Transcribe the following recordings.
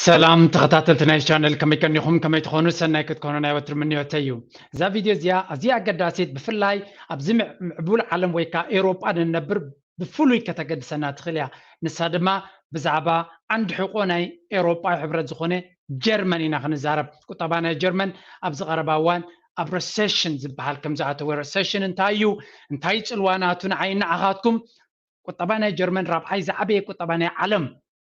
ሰላም ተኸታተልቲ ናይ ቻነል፣ ከመይ ቀኒኹም? ከመይ ትኾኑ? ሰናይ ክትኮኑ ናይ ወትሪ ምንዮተይ እዩ። እዛ ቪድዮ እዚኣ ኣዝያ ኣገዳሲት፣ ብፍላይ ኣብዚ ምዕ- ምዕቡል ዓለም ወይ ከዓ ኤውሮጳ ንነብር ብፍሉይ ከተገድሰና ትኽእል እያ። ንሳ ድማ ብዛዕባ ዓንዲ ሕቆ ናይ ኤውሮጳዊ ሕብረት ዝኾነ ጀርመን ኢና ክንዛረብ። ቁጠባ ናይ ጀርመን ኣብዚ ቀረባ እዋን ኣብ ረሴሽን ዝበሃል ከም ዝኣተወ። ረሴሽን እንታይ እዩ? እንታይ ጽልዋ ናቱ ንዓይ ንዓኻትኩም? ቁጠባ ናይ ጀርመን ራብዓይ ዝዓበየ ቁጠባ ናይ ዓለም፣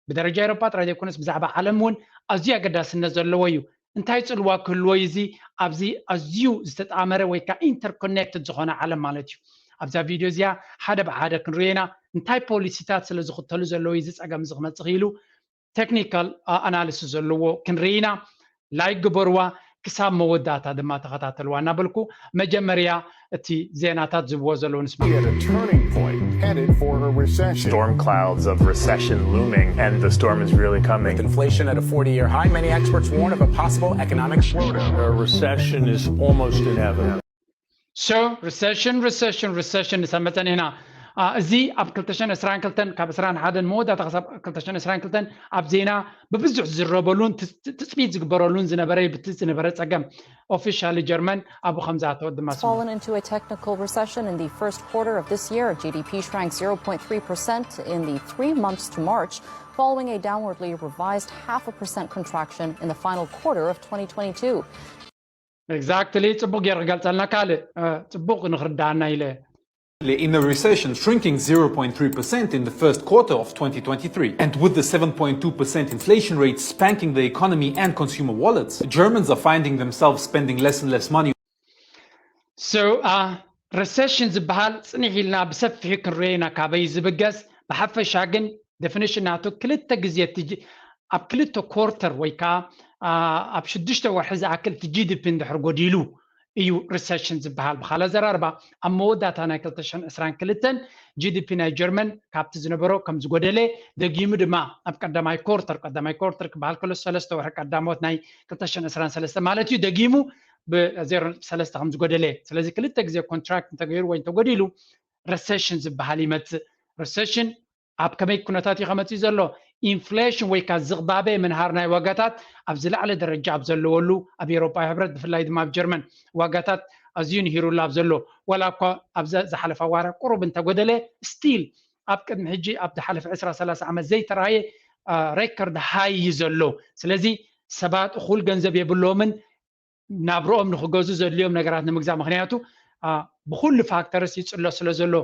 ብደረጃ ኤውሮጳ ጥራይ ዘይኮነስ ብዛዕባ ዓለም እውን ኣዝዩ ኣገዳስነት ዘለዎ እዩ። እንታይ ጽልዋ ክህልዎ እዩ? እዚ ኣብዚ ኣዝዩ ዝተጣመረ ወይ ከዓ ኢንተርኮኔክትድ ዝኾነ ዓለም ማለት እዩ። ኣብዛ ቪድዮ እዚኣ ሓደ ብሓደ ክንሪኦ ኢና። እንታይ ፖሊሲታት ስለ ዝኽተሉ ዘለዉ እዚ ጸገም እዚ ክመጽእ ክኢሉ? ቴክኒካል ኣናሊሲስ ዘለዎ ክንርኢ ኢና። ላይክ ግበርዋ፣ ክሳብ መወዳእታ ድማ ተኸታተልዋ እናበልኩ፣ መጀመርያ እቲ ዜናታት ዝብዎ ዘለዉ ንስማ። At a turning point, headed for a recession. Storm clouds of recession looming, and the storm is really coming. With inflation at a forty year high, many experts warn of a possible economic slowdown. A recession is almost inevitable. So recession, recession, recession ንሰምዕ ጸኒሕና። እዚ ኣብ ክልተ ሽሕን ዕስራን ክልተን፣ ካብ ዕስራን ሓደን መወዳእታ ክሳብ ክልተ ሽሕን ዕስራን ክልተን ኣብ ዜና ብብዙሕ ዝዝረበሉን ትጽቢት ዝግበረሉን ዝነበረ፣ ብቲ ዝነበረ ጸገም። ኦፊሻሊ ጀርመን ኣብኡ ከም ዝኣተወት ድማ ስምዑ። Fallen into a technical recession in the first quarter of this year. G D P shrank zero point three percent in the three months to March, following a downwardly revised half a percent contraction in the final quarter of twenty twenty-two. Exactly. ጽቡቕ ጌር ክገልጸልና ካልእ ጽቡቕ ንኽርዳና ኢለ። In a recession, shrinking zero point three percent in the first quarter of twenty twenty-three. And with the seven point two percent inflation rate spanking the economy and consumer wallets, Germans are finding themselves spending less and less money. So recession ዝበሃል ጽኒሕ ኢልና ብሰፊሑ ክንሪኦ ኢና ካበይ ዝብገስ። ብሓፈሻ ግን ዴፊኒሽን ናቱ ክልተ ግዜ ኣብ ክልተ ኮርተር ወይ ከዓ ኣብ ሽዱሽተ ወርሒ ዝኣክል እቲ ጂ ዲ ፒ እንድሕር ጎዲሉ እዩ ሪሰሽን ዝበሃል። ብካልእ ኣዘራርባ ኣብ መወዳእታ ናይ ክልተ ሽሕን ዕስራን ክልተን ጂ ዲ ፒ ናይ ጀርመን ካብቲ ዝነበሮ ከም ዝጎደለ፣ ደጊሙ ድማ ኣብ ቀዳማይ ኮርተር፣ ቀዳማይ ኮርተር ክበሃል ከሎ ሰለስተ ወርሒ ቀዳሞት ናይ ክልተ ሽሕን ዕስራን ሰለስተ ማለት እዩ፣ ደጊሙ ብ ዜሮ ነጥቢ ሰለስተ ከም ዝጎደለ። ስለዚ ክልተ ግዜ ኮንትራክት እንተገይሩ ወይ እንተጎዲሉ ረሰሽን ዝበሃል ይመጽእ። ረሰሽን ኣብ ከመይ ኩነታት እዩ ከመጽእ ዘሎ? ኢንፍሌሽን ወይ ከዓ ዝቕባበ ምንሃር ናይ ዋጋታት ኣብ ዝለዓለ ደረጃ ኣብ ዘለወሉ፣ ኣብ ኤውሮጳዊ ሕብረት ብፍላይ ድማ ኣብ ጀርመን ዋጋታት ኣዝዩ ንሂሩሉ ኣብ ዘሎ፣ ዋላ እኳ ኣብዛ ዝሓለፈ ዋራ ቁሩብ እንተጎደለ፣ ስቲል ኣብ ቅድሚ ሕጂ ኣብ ዝሓለፈ ዕስራ ሰላሳ ዓመት ዘይተራእየ ሬከርድ ሃይ እዩ ዘሎ። ስለዚ ሰባት እኹል ገንዘብ የብሎምን ናብርኦም ንክገዙ ዘድልዮም ነገራት ንምግዛእ። ምክንያቱ ብኩሉ ፋክተርስ ይፅሎ ስለ ዘሎ።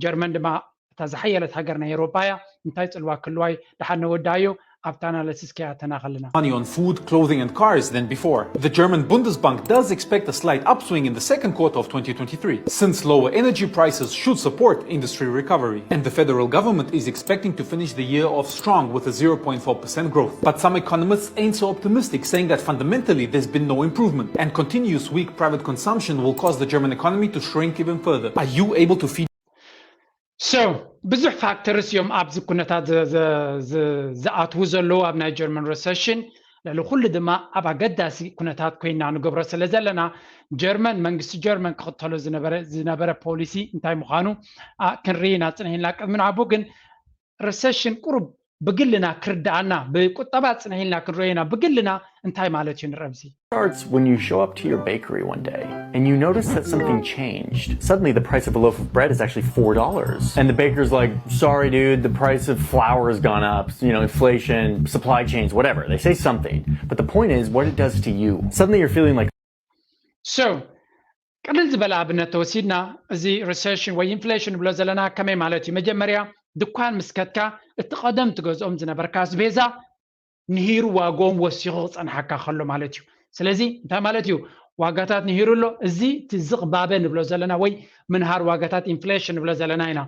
ጀርመን ድማ እታ ዝሓየለት ሃገር ናይ ኤውሮጳ እያ። እንታይ ፅልዋ ክህልዋ እዩ? ደሓን ነወዳእዮ፣ ኣብታ ኣናለሲስ ከያተና ከለና። Money on food, clothing, and cars than before. The German Bundesbank does expect a slight upswing in the second quarter of twenty twenty-three, since lower energy prices should support industry recovery. And the federal government is expecting to finish the year off strong with a zero point four percent growth. But some economists ain't so optimistic, saying that fundamentally there's been no improvement, and continuous weak private consumption will cause the German economy to shrink even further. Are you able to feed So ብዙሕ ፋክተርስ እዮም ኣብዚ ኩነታት ዝኣትዉ ዘለዉ ኣብ ናይ ጀርመን ረሰሽን። ልዕሊ ኩሉ ድማ ኣብ ኣገዳሲ ኩነታት ኮይና ንገብሮ ስለ ዘለና፣ ጀርመን፣ መንግስቲ ጀርመን ክኽተሎ ዝነበረ ፖሊሲ እንታይ ምዃኑ ክንርኢ ኢና ጽኒሕና። ቅድሚ ንዓቡ ግን ረሰሽን ቁሩብ ብግልና ክርድኣና፣ ብቁጠባ ጽንሕ ኢልና ክንሪኦ ኢና። ብግልና እንታይ ማለት እዩ ንረብዚ? Starts when you show up to your bakery one day and you notice that something changed. Suddenly, the price of a loaf of bread is actually four dollars. And the baker's like, "Sorry, dude, the price of flour has gone up, you know, inflation, supply chains, whatever." They say something. But the point is what it does to you. Suddenly, you're feeling like So ቅልል ዝበለ ኣብነት ተወሲድና፣ እዚ ሪሰሽን ወይ ኢንፍሌሽን ንብሎ ዘለና ከመይ ማለት እዩ? መጀመርያ ድኳን ምስ ከድካ እቲ ቀደም ትገዝኦም ዝነበርካ ኣስቤዛ ንሂሩ ዋግኦም ወሲኹ ክጸንሓካ ከሎ ማለት እዩ። ስለዚ እንታይ ማለት እዩ? ዋጋታት ንሂሩ ኣሎ። እዚ እቲ ዝቕባበ ንብሎ ዘለና ወይ ምንሃር ዋጋታት ኢንፍሌሽን ንብሎ ዘለና ኢና።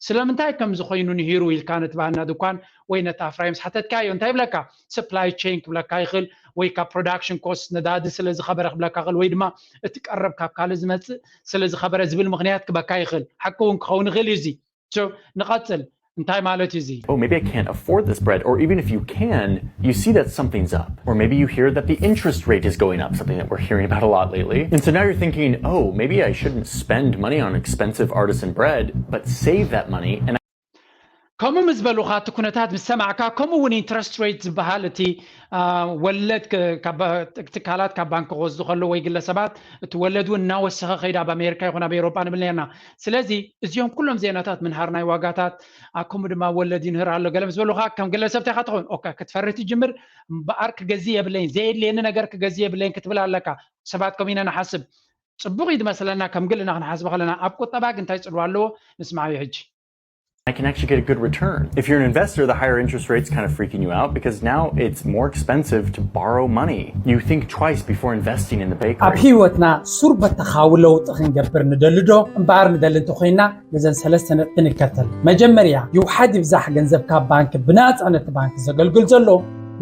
ስለምንታይ ከምዚ ኮይኑ ንሂሩ ኢልካ ነቲ ባና ድኳን ወይ ነቲ ኣፍራይ ምስ ሓተትካዮ እንታይ ይብለካ? ሰፕላይ ቼን ክብለካ ይኽእል ወይ ካብ ፕሮዳክሽን ኮስት ነዳዲ ስለ ዝኸበረ ክብለካ ይኽእል ወይ ድማ እቲ ቀረብ ካብ ካልእ ዝመጽእ ስለ ዝኸበረ ዝብል ምኽንያት ክበካ ይኽእል። ሓቂ እውን ክኸውን ይኽእል እዩ እዚ። So ንቐጽል። እንታይ ማለት እዩ እዚ? Oh, maybe I can't afford this bread. Or even if you can, you see that something's up. Or maybe you hear that the interest rate is going up, something that we're hearing about a lot lately. And so now you're thinking, "Oh, maybe I shouldn't spend money on expensive artisan bread, but save that money and ከምኡ ምስ በሉኻ እቲ ኩነታት ምስ ሰማዕካ፣ ከምኡ እውን ኢንትረስት ሬት ዝበሃል እቲ ወለድ ትካላት ካብ ባንክ ክወስዱ ከለዉ ወይ ግለሰባት እቲ ወለድ እውን እናወሰኸ ከይዱ ኣብ ኣሜሪካ ይኹን ኣብ ኤውሮጳ ንብል ነርና። ስለዚ እዚኦም ኩሎም ዜናታት ምንሃር ናይ ዋጋታት ከምኡ ድማ ወለድ ይንህር ኣሎ ገለ ምስ በሉኻ ከም ግለሰብ እንታይ ኢኻ ትኸውን? ኦካ ክትፈርህ ትጅምር። እምበኣር ክገዝእ የብለይን፣ ዘየድልየኒ ነገር ክገዝእ የብለይን ክትብል ኣለካ። ሰባት ከምኡ ኢና ንሓስብ። ጽቡቕ እዩ ዝመስለና ከም ግልና ክንሓስብ ከለና። ኣብ ቁጠባ ግን እንታይ ጽልዋ ኣለዎ? ንስማዓዮ ሕጂ። I can actually get a good return. If you're an investor, the higher interest rate's kind of freaking you out because now it's more expensive to borrow money. You think twice before investing in the ኣብ bakery. ህይወትና ሱር በተኻዊ ለውጢ ክንገብር ንደሊ ዶ? እምበኣር ንደሊ እንተኾይንና ነዘን ሰለስተ ነጥቢ ንከተል። መጀመርያ ይውሓድ ይብዛሕ ገንዘብካ ባንክ ብናፃ ነቲ ባንክ ዘገልግል ዘሎ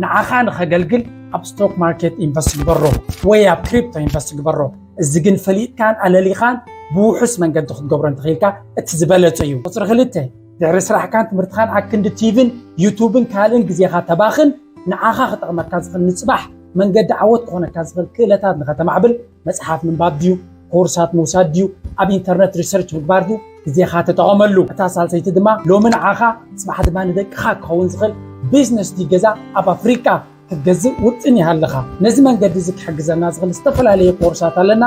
ንዓኻ ንኸገልግል ኣብ ስቶክ ማርኬት ኢንቨስት ግበሮ ወይ ኣብ ክሪፕቶ ኢንቨስት ግበሮ። እዚ ግን ፈሊጥካን ኣለሊኻን ብውሑስ መንገዲ ክትገብሮ እንተኽኢልካ እቲ ዝበለጸ እዩ። ቁፅሪ ክልተ ድሕሪ ስራሕካን ትምህርትኻን ኣክንዲ ቲቪን ዩቱብን ካልእን ግዜኻ ተባኽን ንዓኻ ክጠቕመካ ዝኽእል ንፅባሕ መንገዲ ዓወት ክኾነካ ዝኽእል ክእለታት ንኸተማዕብል መፅሓፍ ምንባብ ድዩ ኮርሳት ምውሳድ ድዩ ኣብ ኢንተርነት ሪሰርች ምግባር ድዩ ግዜኻ ተጠቐመሉ። እታ ሳልሰይቲ ድማ ሎሚ ንዓኻ ፅባሕ ድማ ንደቅኻ ክኸውን ዝኽእል ቢዝነስ ድዩ ገዛ ኣብ ኣፍሪቃ ክትገዝእ ውጥን ይሃልኻ። ነዚ መንገዲ እዚ ክሕግዘና ዝኽእል ዝተፈላለየ ኮርሳት ኣለና።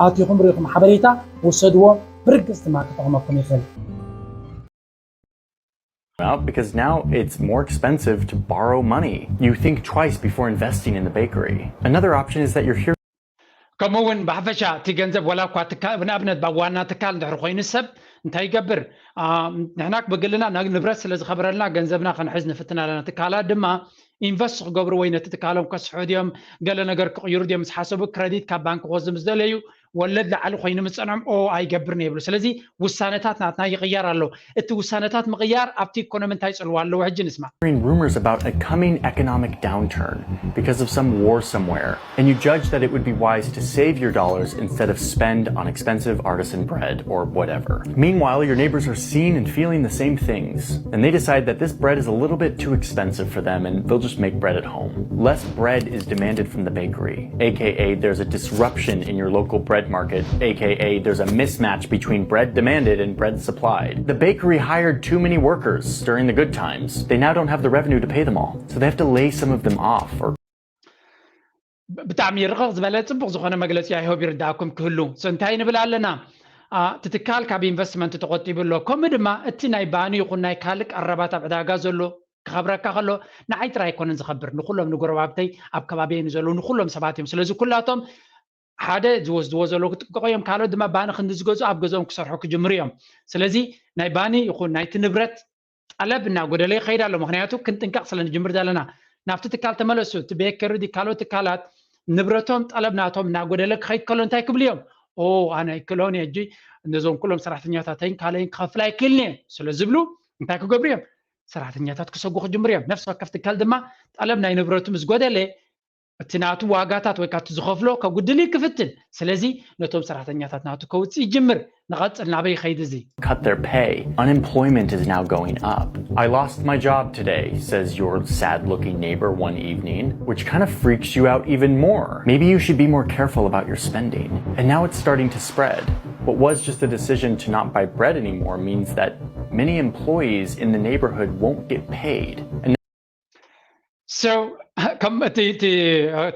ኣቲኹም ርኢኹም ሓበሬታ ውሰድዎ። ብርግጽ ድማ ክጠቕመኩም ይኽእል። Out because now it's more expensive to borrow money. You think twice before investing in the bakery. Another option is that you're here. ከምኡ እውን ብሓፈሻ እቲ ገንዘብ ዋላ እኳ ትካ- ንኣብነት ብ ዋና ትካል እንድሕር ኮይኑ ሰብ እንታይ ይገብር? ንሕና ብግልና ንብረት ስለ ዝኸብረልና ገንዘብና ክንሕዝ ንፍትን ኣለና። ትካላት ድማ ኢንቨስት ክገብሩ ወይ ነቲ ትካሎም ከስፍሑ ድዮም ገለ ነገር ክቕይሩ ድዮም ምስ ሓሰቡ ክረዲት ካብ ባንክ ክወስዱ ምስ ደለዩ ወለድ ላዕሊ ኮይኑ ምስ ጸንዖም ኦ ኣይገብርን እየ ይብሉ። ስለዚ ውሳነታት ናትና ይቕየር ኣሎ። እቲ ውሳነታት ምቕያር ኣብቲ ኢኮኖሚ እንታይ ጽልዋ ኣለዎ? ሕጂ ንስማ። Hearing rumors about a coming economic downturn because of some war somewhere, and you judge that it would be wise to save your dollars instead of spend on expensive artisan bread or whatever. Meanwhile, your neighbors are seeing and feeling the same things, and they decide that this bread is a little bit too expensive for them and they'll just make bread at home. Less bread is demanded from the bakery, aka there's a disruption in your local bread market, aka there's a mismatch between bread demanded and bread supplied. The bakery hired too many workers during the good times. They now don't have the revenue to pay them all, so they have to lay some of them off or ብጣዕሚ ርቕቕ ዝበለ ጽቡቕ ዝኾነ መግለጺ ኣይሆብ ይርዳእኩም ክህሉ። So እንታይ ንብል ኣለና? እቲ ትካል ካብ ኢንቨስትመንት ተቆጢቡ ኣሎ። ከምኡ ድማ እቲ ናይ ባኒ ይኹን ናይ ካልእ ቀረባት ኣብ ዕዳጋ ዘሎ ክኸብረካ ከሎ ንዓይ ጥራይ ኣይኮነን ዝኸብር፣ ንኹሎም ንጎረባብተይ ኣብ ከባቢየ ንዘለዉ ንኹሎም ሰባት እዮም። ስለዚ ኩላቶም ሓደ ዝወስድዎ ዘለዉ ክጥንቀቑ እዮም። ካልኦት ድማ ባኒ ክንዲ ዝገዝኡ ኣብ ገዝኦም ክሰርሑ ክጅምሩ እዮም። ስለዚ ናይ ባኒ ይኹን ናይቲ ንብረት ጠለብ እናጎደለ ይኸይድ ኣሎ። ምክንያቱ ክንጥንቀቕ ስለ ንጅምር ዘለና። ናብቲ ትካል ተመለሱ። እቲ ቤከሪ ድዩ ካልኦት ትካላት ንብረቶም ጠለብ ናቶም እናጎደለ ክኸይድ ከሎ እንታይ ክብሉ እዮም? ኦ ኣነ ኣይክእሎን እየ ሕጂ ነዞም ኩሎም ሰራሕተኛታተይን ካልኦይን ክኸፍል ኣይክእልን እየ ስለ ዝብሉ እንታይ ክገብሩ እዮም? ሰራሕተኛታት ክሰጉ ክጅምሩ እዮም። ነፍሲ ወከፍ ትካል ድማ ጠለብ ናይ ንብረቱ ምስ ጎደለ እቲ ናቱ ዋጋታት ወይ ካብቲ ዝኸፍሎ ከጉድል እዩ ክፍትን። ስለዚ ነቶም ሰራሕተኛታት ናቱ ከውፅእ ይጅምር። ንቐፅል ናበይ ይኸይድ እዚ? Cut their pay. Unemployment is now going up. I lost my job today, says your sad looking neighbor one evening, which kind of freaks you out even more. Maybe you should be more careful about your spending. And now it's starting to spread. What was just a decision to not buy bread anymore means that many employees in the neighborhood won't get paid. And So ከም እቲ እቲ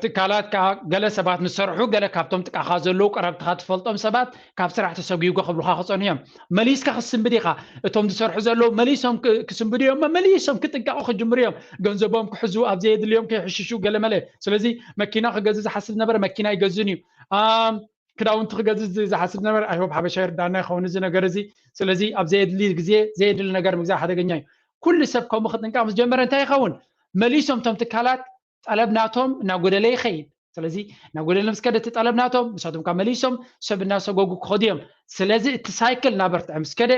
ትካላት ከዓ ገለ ሰባት ምስ ሰርሑ ገለ ካብቶም ጥቃኻ ዘለዉ ቀረብትኻ ትፈልጦም ሰባት ካብ ስራሕ ተሰጉጉ ክብሉኻ ክጸንሑ እዮም። መሊስካ ክትስንብድ ኢኻ። እቶም ዝሰርሑ ዘለዉ መሊሶም ክ- ክስንብዱ እዮም፣ መሊሶም ክጥንቀቑ ክጅምሩ እዮም። ገንዘቦም ክሕዙ ኣብ ዘየድልዮም ከይሕሽሹ ገለ መለ። ስለዚ መኪና ክገዝእ ዝሓስብ ነበረ መኪና ኣይገዝእን እዩ። ኣም፣ ክዳውንቲ ክገዝእ ዝ- ዝሓስብ ነበረ። ኣይሆብ ሓበሻ ይርዳና ይኸውን እዚ ነገር እዚ። ስለዚ ኣብ ዘየድሊ ግዜ ዘየድሊ ነገር ምግዛእ ሓደገኛ እዩ። ኩሉ ሰብ ከምኡ ክጥንቀቕ ምስ ጀመረ እንታይ ይኸውን? መሊሶም እቶም ትካላት ጠለብ ናቶም እናጎደለ ይኸይድ። ስለዚ እናጎደለ ምስ ከደ እቲ ጠለብ ናቶም ንሳቶም ካብ መሊሶም ሰብ እናሰጎጉ ክኸዱ እዮም። ስለዚ እቲ ሳይክል እናበርትዐ ምስ ከደ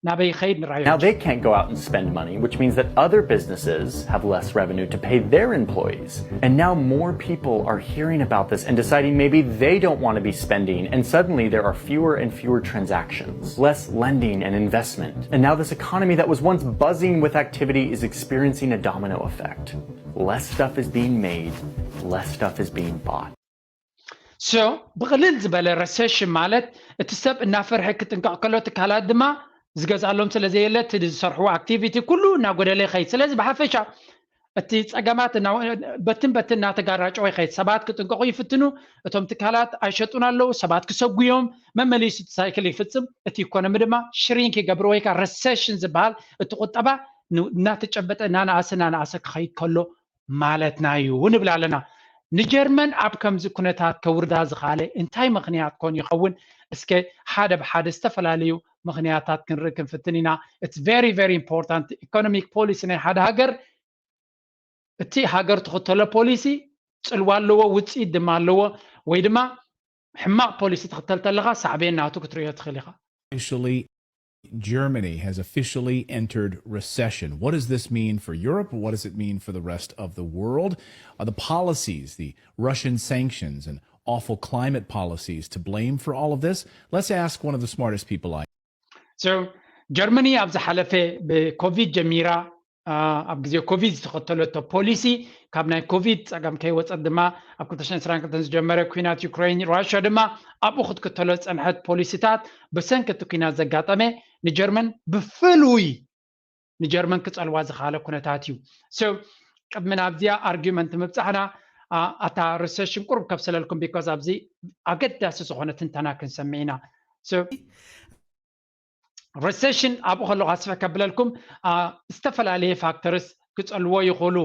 ናበይ ይኸይድ ንርኣዮ። Now they can't go out and spend money, which means that other businesses have less revenue to pay their employees. And now more people are hearing about this and deciding maybe they don't want to be spending, and suddenly there are fewer and fewer transactions, less lending and investment. And now this economy that was once buzzing with activity is experiencing a domino effect. Less stuff is being made, less stuff is being bought. So ብቕልል ዝበለ ረሰሽን ማለት እቲ ሰብ እናፈርሐ ክጥንቀቕ ከሎ ትካላት ድማ ዝገዝኣሎም ስለ ዘየለ እቲ ዝሰርሕዎ ኣክቲቪቲ ኩሉ እናጎደለ ይኸይድ። ስለዚ ብሓፈሻ እቲ ፀገማት በትን በትን እናተጋራጨወ ይኸይድ። ሰባት ክጥንቀቑ ይፍትኑ። እቶም ትካላት ኣይሸጡን ኣለዉ። ሰባት ክሰጉዮም፣ መመሊሱ እቲ ሳይክል ይፍፅም። እቲ ኢኮኖሚ ድማ ሽሪንክ ይገብር ወይ ከዓ ረሰሽን ዝበሃል እቲ ቁጠባ እናተጨበጠ እናነኣሰ እናነኣሰ ክኸይድ ከሎ ማለትና እዩ ንብል ኣለና። ንጀርመን ኣብ ከምዚ ኩነታት ከውርዳ ዝኸኣለ እንታይ ምኽንያት ኮን ይኸውን? እስከ ሓደ ብሓደ ዝተፈላለዩ ምኽንያታት ክንርኢ ክንፍትን ኢና። It's very very important. ኢኮኖሚክ ፖሊሲ ናይ ሓደ ሃገር እቲ ሃገር ትኽተሎ ፖሊሲ ፅልዋ ኣለዎ፣ ውፅኢት ድማ ኣለዎ። ወይ ድማ ሕማቕ ፖሊሲ ትኽተል ተለኻ ሳዕቤን ናቱ ክትርእዮ ትኽእል ኢኻ። Officially, Germany has officially entered recession. What does this mean for Europe? What does it mean for the rest of the world? Are the policies, the Russian sanctions and awful climate policies to blame for all of this? Let's ask one of the smartest people I So ጀርመኒ ኣብ ዝሓለፈ ብኮቪድ ጀሚራ ኣብ ግዜ ኮቪድ ዝተኸተለቶ ፖሊሲ ካብ ናይ ኮቪድ ፀገም ከይወፀት ድማ ኣብ ክልተ ሽሕን ዕስራን ክልተን ዝጀመረ ኩናት ዩክሬን ራሽያ ድማ ኣብኡ ክትክተሎ ዝፀንሐት ፖሊሲታት ብሰንኪ እቲ ኩናት ዘጋጠመ ንጀርመን ብፍሉይ ንጀርመን ክፀልዋ ዝኸኣለ ኩነታት እዩ። So ቅድሚ ናብዚኣ ኣርጊመንት ምብፃሕና ኣታ ሪሰሽን ቁሩብ ከብሰለልኩም because ኣብዚ ኣገዳሲ ዝኾነ ትንተና ክንሰምዕ ኢና። So ሪሰሽን ኣብኡ ከለኹ ኣስፍሕ ከብለልኩም ዝተፈላለየ ፋክተርስ ክፀልዎ ይኽእሉ።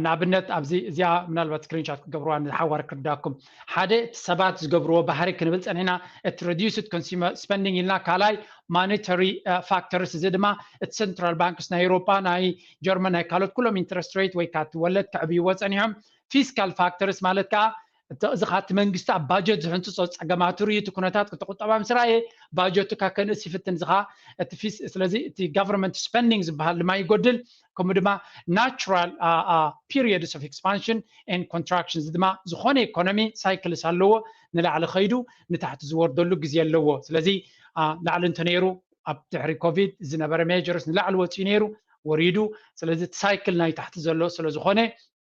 ንኣብነት ኣብዚ እዚኣ ምናልባት ስክሪንሻት ክገብርዋ ንሓዋር ክርዳኩም። ሓደ እቲ ሰባት ዝገብርዎ ባህሪ ክንብል ፀኒሕና እቲ reduced consumer spending ኢልና፣ ካልኣይ ማኒተሪ ፋክተርስ፣ እዚ ድማ እቲ ሰንትራል ባንክስ ናይ ኤውሮጳ ናይ ጀርመን ናይ ካልኦት ኩሎም ኢንትረስት ሬት ወይ ከዓ እቲ ወለድ ከዕብይዎ ፀኒሖም። ፊስካል ፋክተርስ ማለት ከዓ እዚ ከዓ እቲ መንግስቲ ኣብ ባጀት ዝሕንፅፆ ፀገማቱ ርእዩ እቲ ኩነታት እቲ ቁጠባ ምስ ረኣየ ባጀቱ ካብ ከንእስ ይፍትን። እዚ ከዓ እቲ ፊስ ስለዚ እቲ ጋቨርንመንት ስፐንዲንግ ዝበሃል ድማ ይጎድል። ከምኡ ድማ ናቹራል periods of expansion and contraction እዚ ድማ ዝኾነ ኢኮኖሚ ሳይክልስ ኣለዎ። ንላዕሊ ከይዱ ንታሕቲ ዝወርደሉ ግዜ ኣለዎ። ስለዚ ላዕሊ እንተነይሩ ኣብ ድሕሪ ኮቪድ ዝነበረ ሜጀርስ ንላዕሊ ወፂኡ ነይሩ ወሪዱ። ስለዚ እቲ ሳይክል ናይ ታሕቲ ዘሎ ስለዝኾነ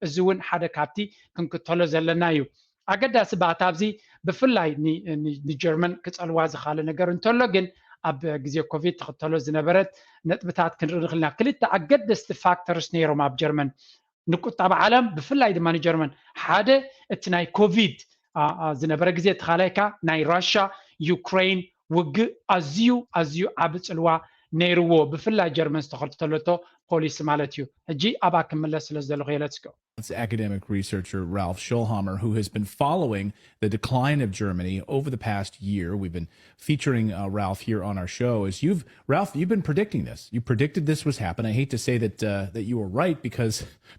እዚ እውን ሓደ ካብቲ ክንክተሎ ዘለና እዩ። ኣገዳሲ ባእታ ኣብዚ ብፍላይ ንጀርመን ክፀልዋ ዝኻለ ነገር እንተሎ ግን ኣብ ግዜ ኮቪድ ትኽተሎ ዝነበረት ነጥብታት ክንርኢ ንኽእል ኢና። ክልተ ኣገደስቲ ፋክተርስ ነይሮም ኣብ ጀርመን ንቁጠባ ዓለም ብፍላይ ድማ ንጀርመን። ሓደ እቲ ናይ ኮቪድ ዝነበረ ግዜ እቲ ካልኣይካ ናይ ራሻ ዩክሬን ውግእ ኣዝዩ ኣዝዩ ዓቢ ፅልዋ ነይርዎ፣ ብፍላይ ጀርመን ዝተኸተለቶ ፖሊሲ ማለት እዩ። ሕጂ ኣብኣ ክምለስ ስለ ዝደለኹ እየ። Let's go. It's academic researcher Ralph Schoellhammer, who has been following the decline of Germany over the past year. We've been featuring uh, Ralph here on our show. As you've, Ralph, you've been predicting this. You predicted this was happening. I hate to say that uh, that you were right because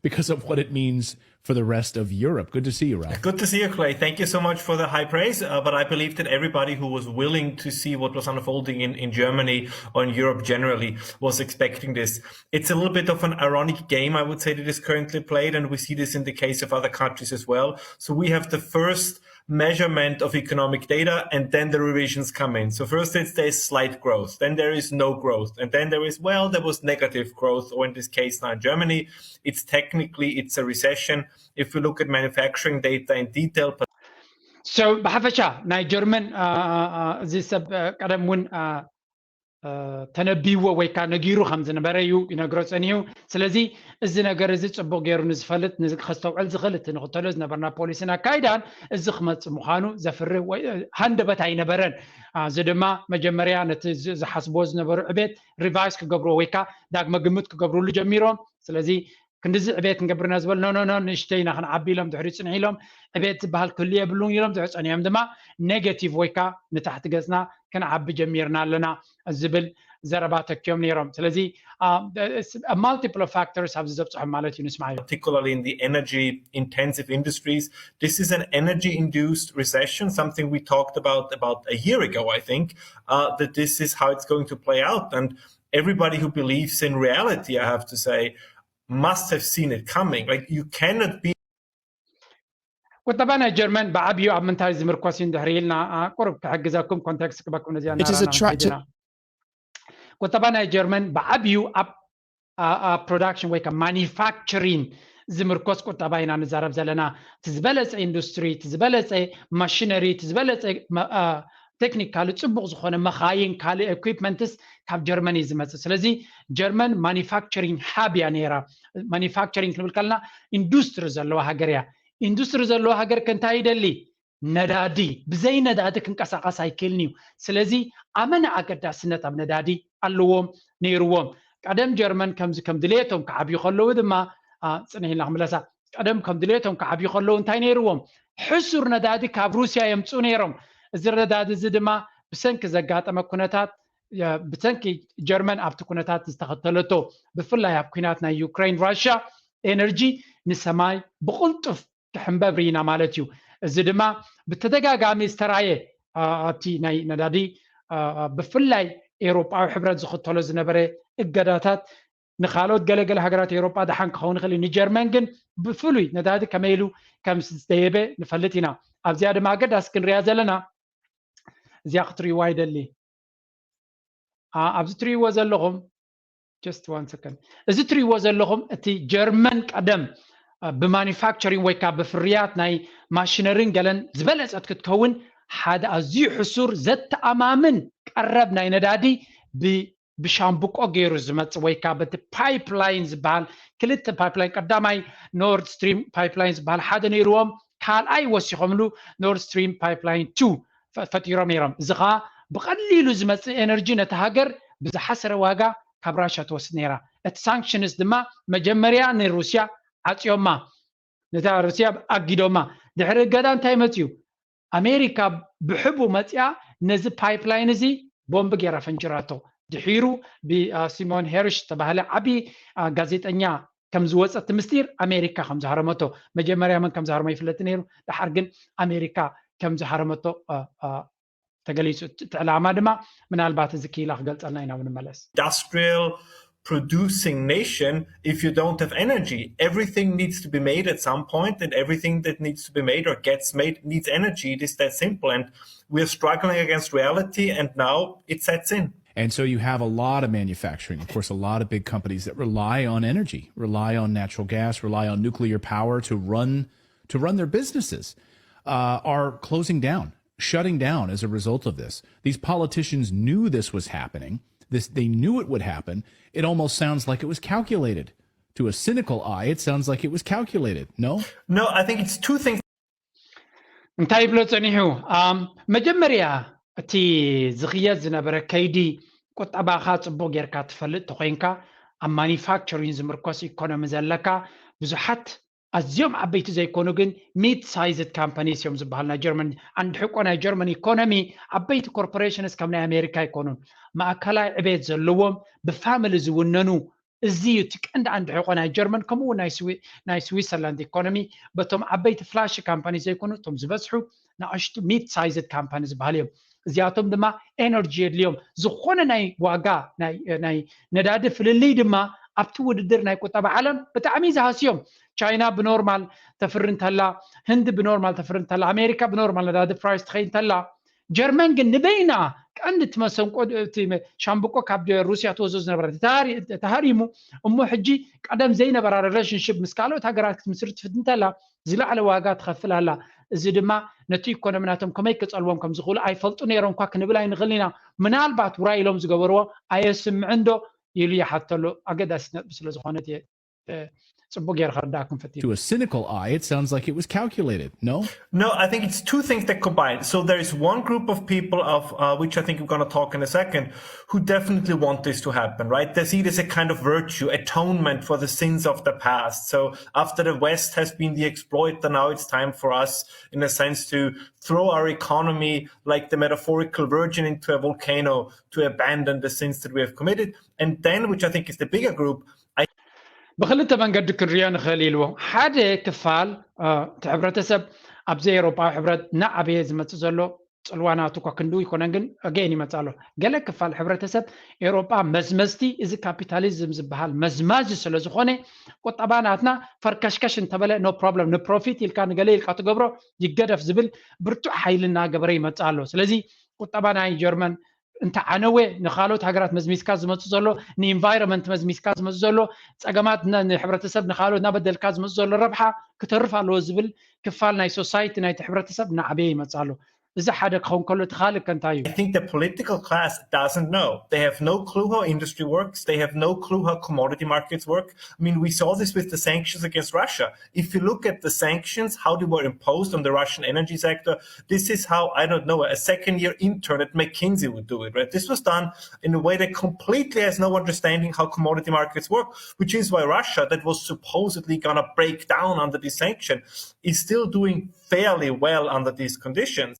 because of what it means for the rest of Europe. Good to see you, Ralph. Good to see you, Clay. Thank you so much for the high praise. Uh, but I believe that everybody who was willing to see what was unfolding in, in Germany or in Europe generally was expecting this. It's a little bit of an ironic game, I would say, that is currently played, and we see this in the case of other countries as well. So we have the first measurement of economic data, and then the revisions come in. So first it's there's slight growth, then there is no growth, and then there is, well, there was negative growth, or in this case now in Germany, it's technically it's a recession if we look at manufacturing data in detail. So ብሓፈሻ ናይ ጀርመን እዚ ሰብ ቀደም እውን ተነቢዎ ወይ ከዓ ነጊሩ ከም ዝነበረ እዩ ይነግሮ ፀኒሑ። ስለዚ እዚ ነገር እዚ ፅቡቅ ገይሩ ንዝፈልጥ ከስተውዕል ዝኽእል እቲ ንኽተሎ ዝነበርና ፖሊሲን ኣካይዳን እዚ ክመፅእ ምዃኑ ዘፍርህ ሃንደበት ኣይነበረን። እዚ ድማ መጀመርያ ነቲ ዝሓስብዎ ዝነበሩ ዕቤት ሪቫይዝ ክገብርዎ ወይ ከዓ ዳግመ ግምት ክገብርሉ ጀሚሮም። ስለዚ ክንድዚ ዕቤት ክንገብር ኢና ዝበል ኖ ኖ ኖ ንእሽተይ ኢና ክንዓቢ ኢሎም ድሕሪ ፅንሒ ኢሎም ዕቤት ዝበሃል ክህሉ የብሉን ኢሎም ድሕሪ ፀኒሖም ድማ ኔጋቲቭ ወይ ከዓ ንታሕቲ ገፅና ክንዓቢ ጀሚርና ኣለና ዝብል ዘረባ ተኪዮም ነይሮም። ስለዚ multiple factors ኣብዚ ዘብፅሖም ማለት እዩ። ንስማዓዮ። Particularly in the energy intensive industries, this is an energy induced recession, something we talked about about a year ago, I think, uh, that this is how it's going to play out. And everybody who believes in reality, I have to say, must have seen it coming. Like you cannot be ቁጠባ ናይ ጀርመን ብዓብዩ ኣብ ምንታይ ዝምርኮስ እዩ እንድሕር ኢልና ቁሩብ ክሕግዘኩም ኮንቴክስት ክበኩም ነዚኣ ቁጠባ ናይ ጀርመን ብዓብዩ ኣብ ፕሮዳክሽን ወይ ከዓ ማኒፋክቸሪን ዝምርኮስ ቁጠባ ኢና ንዛረብ ዘለና። እቲ ዝበለፀ ኢንዱስትሪ፣ እቲ ዝበለፀ ማሽነሪ፣ እቲ ዝበለፀ ቴክኒካሊ ፅቡቕ ዝኾነ መኻይን ካልእ ኢኩፕመንትስ ካብ ጀርመን እዩ ዝመፅእ። ስለዚ ጀርመን ማኒፋክቸሪንግ ሃብ እያ ነይራ። ማኒፋክቸሪንግ ክንብል ከለና ኢንዱስትሪ ዘለዋ ሃገር እያ። ኢንዱስትሪ ዘለዋ ሃገር ከ እንታይ ይደሊ? ነዳዲ። ብዘይ ነዳዲ ክንቀሳቐስ ኣይክእልን እዩ። ስለዚ ኣመና ኣገዳስነት ኣብ ነዳዲ ኣለዎም ነይርዎም። ቀደም ጀርመን ከምዚ ከም ድሌቶም ክዓብዩ ከለዉ ድማ ጽንሕ ኢልና ክምለሳ ቀደም ከም ድሌቶም ክዓብዩ ከለዉ እንታይ ነይርዎም? ሕሱር ነዳዲ ካብ ሩስያ የምፅኡ ነይሮም። እዚ ነዳዲ እዚ ድማ ብሰንኪ ዘጋጠመ ኩነታት ብሰንኪ ጀርመን ኣብቲ ኩነታት ዝተኸተለቶ ብፍላይ ኣብ ኩናት ናይ ዩክሬን ራሽያ ኤነርጂ ንሰማይ ብቕልጡፍ ክሕንበብ ርኢና ማለት እዩ። እዚ ድማ ብተደጋጋሚ ዝተራየ ኣብቲ ናይ ነዳዲ ብፍላይ ኤውሮጳዊ ሕብረት ዝኽተሎ ዝነበረ እገዳታት ንካልኦት ገለገለ ሃገራት ኤውሮጳ ደሓን ክኸውን ይኽእል እዩ። ንጀርመን ግን ብፍሉይ ነዳዲ ከመይ ኢሉ ከም ዝደየበ ንፈልጥ ኢና። ኣብዚኣ ድማ ኣገዳሲ ክንሪኣ ዘለና እዚኣ ክትርእይዋ ይደሊ። ኣብዚ ትርእይዎ ዘለኹም just one second፣ እዚ ትርእይዎ ዘለኹም እቲ ጀርመን ቀደም ብማኒፋክቸሪንግ ወይ ከዓ ብፍርያት ናይ ማሽነሪን ገለን ዝበለፀት ክትከውን ሓደ ኣዝዩ ሕሱር ዘተኣማምን ቀረብ ናይ ነዳዲ ብሻምብቆ ገይሩ ዝመፅእ ወይ ከዓ በቲ ፓይፕላይን ዝበሃል ክልተ ፓይፕላይን ቀዳማይ ኖርድ ስትሪም ፓይፕላይን ዝበሃል ሓደ ነይርዎም ካልኣይ ወሲኾምሉ ኖርድ ስትሪም ፓይፕላይን ቱ ፈጢሮም ነይሮም። እዚ ከዓ ብቐሊሉ ዝመፅእ ኤነርጂ ነቲ ሃገር ብዝሓሰረ ዋጋ ካብ ራሻ ትወስድ ነይራ። እቲ ሳንክሽንስ ድማ መጀመርያ ንሩስያ ዓፅዮማ፣ ነታ ሩስያ ኣጊዶማ። ድሕሪ እገዳ እንታይ መፅዩ? ኣሜሪካ ብሕቡ መፅያ ነዚ ፓይፕላይን እዚ ቦምብ ገይራ ፈንጅራቶ። ድሒሩ ብሲሞን ሄርሽ ተባህለ ዓብዪ ጋዜጠኛ ከም ዝወፀ እቲ ምስጢር ኣሜሪካ ከም ዝሃረመቶ። መጀመርያ መን ከም ዝሃረሞ ይፍለጥ ነይሩ። ድሓር ግን ኣሜሪካ ከም ዝሃረመቶ ተገሊፁ። እቲ ዕላማ ድማ ምናልባት እዚ ክኢላ ክገልፀልና ኢና ንመለስ። Industrial producing nation, if you don't have energy, everything needs to be made at some point, and everything that needs to be made or gets made needs energy. It is that simple. And we're struggling against reality, and now it sets in. And so you have a lot of manufacturing, of course, a lot of big companies that rely on energy, rely on natural gas, rely on nuclear power to run to run their businesses, uh, are closing down, shutting down as a result of this. These politicians knew this was happening. This, they knew it would happen. It almost sounds like it was calculated. To a cynical eye, it sounds like it was calculated. No? No, I think it's two things. እንታይ ይብሎ ጸኒሑ? መጀመርያ እቲ ዝኽየድ ዝነበረ ከይዲ ቁጠባኻ ጽቡቕ ጌርካ ትፈልጥ ተኾይንካ፣ ኣብ ማኒፋክቸሪንግ ዝምርኮስ ኢኮኖሚ ዘለካ፣ ብዙሓት ኣዝዮም ዓበይቲ ዘይኮኑ ግን ሚድ ሳይዝድ ካምፓኒስ እዮም ዝበሃል። ናይ ጀርመን፣ ዓንዲ ሕቆ ናይ ጀርመን ኢኮኖሚ ዓበይቲ ኮርፖሬሽንስ ከም ናይ ኣሜሪካ ኣይኮኑን። ማእከላይ ዕቤት ዘለዎም ብፋሚሊ ዝውነኑ፣ እዚ እዩ እቲ ቀንዲ ዓንዲ ሕቆ ናይ ጀርመን፣ ከምኡ እውን ናይ ስዊሰርላንድ ኢኮኖሚ። በቶም ዓበይቲ ፍላሽ ካምፓኒ ዘይኮኑ እቶም ዝበዝሑ ንኣሽቱ ሚድ ሳይዝድ ካምፓኒ ዝበሃል እዮም። እዚኣቶም ድማ ኤነርጂ የድልዮም። ዝኾነ ናይ ዋጋ ናይ ነዳዲ ፍልልይ ድማ ኣብቲ ውድድር ናይ ቁጠባ ዓለም ብጣዕሚ ዝሃስዮም። ቻይና ብኖርማል ተፍሪ እንተላ፣ ህንዲ ብኖርማል ተፍሪ እንተላ፣ ኣሜሪካ ብኖርማል ነዳዲ ፕራይስ ትኸይድ እንተላ፣ ጀርመን ግን ንበይና ቀንዲ እቲ መሰንቆ እቲ ሻምብቆ ካብ ሩስያ ትወስዶ ዝነበረት ተሃሪሙ። እሞ ሕጂ ቀደም ዘይነበራ ሪሌሽንሽፕ ምስ ካልኦት ሃገራት ክትምስርት ትፍትን እንተላ ዝለዓለ ዋጋ ትኸፍል ኣላ። እዚ ድማ ነቲ ኢኮኖሚ ናቶም ከመይ ክጸልዎም ከም ዝኽእሉ ኣይፈልጡ ነይሮም እኳ ክንብል ኣይንኽእል ኢና። ምናልባት ውራይ ኢሎም ዝገበርዎ ኣየስምዕን ዶ ኢሉ ይሓተሉ። ኣገዳሲት ነጥቢ ስለ ዝኾነት እየ ጽቡቅ ጌር ክርዳእኩም ፈቲነ። To a cynical eye, it sounds like it was calculated. No? No, I think it's two things that combine. So there is one group of people of uh, which I think we're going to talk in a second, who definitely want this to happen, right? They see it as a kind of virtue, atonement for the sins of the past. So after the West has been the exploiter, now it's time for us, in a sense, to throw our economy like the metaphorical virgin into a volcano to abandon the sins that we have committed. And then, which I think is the bigger group, ብክልተ መንገዲ ክንሪኦ ንኽእል ኢልዎ። ሓደ ክፋል እቲ ሕብረተሰብ ኣብዚ ኤውሮጳዊ ሕብረት እናዓበየ ዝመፅእ ዘሎ ጽልዋ ናቱ እኳ ክንድኡ ይኮነን፣ ግን ኣገይን ይመጽእ ኣሎ። ገለ ክፋል ሕብረተሰብ ኤውሮጳ መዝመዝቲ እዚ ካፒታሊዝም ዝበሃል መዝማዚ ስለ ዝኾነ ቁጠባ ናትና ፈርከሽከሽ እንተበለ no problem፣ ንፕሮፊት ኢልካ ንገለ ኢልካ ትገብሮ ይገደፍ ዝብል ብርቱዕ ሓይሊ እናገበረ ይመጽእ ኣሎ። ስለዚ ቁጠባ ናይ ጀርመን እንተዓነወ ንካልኦት ሃገራት መዝሚዝካ ዝመፅእ ዘሎ ንኢንቫይሮመንት መዝሚዝካ ዝመፅእ ዘሎ ፀገማት ንሕብረተሰብ ንካልኦት እናበደልካ ዝመፅእ ዘሎ ረብሓ ክተርፍ ኣለዎ ዝብል ክፋል ናይ ሶሳይቲ ናይቲ ሕብረተሰብ እናዓበየ ይመፅእ ኣሎ። እዚ ሓደ ክኸውን ከሎ፣ እቲ ካልእ ከ እንታይ እዩ? I think the political class doesn't know. They have no clue how industry works. They have no clue how commodity markets work. I mean, we saw this with the sanctions against Russia. If you look at the sanctions, how they were imposed on the Russian energy sector, this is how, I don't know, a second year intern at McKinsey would do it, right? This was done in a way that completely has no understanding how commodity markets work, which is why Russia, that was supposedly gonna break down under this sanction, is still doing fairly well under these conditions.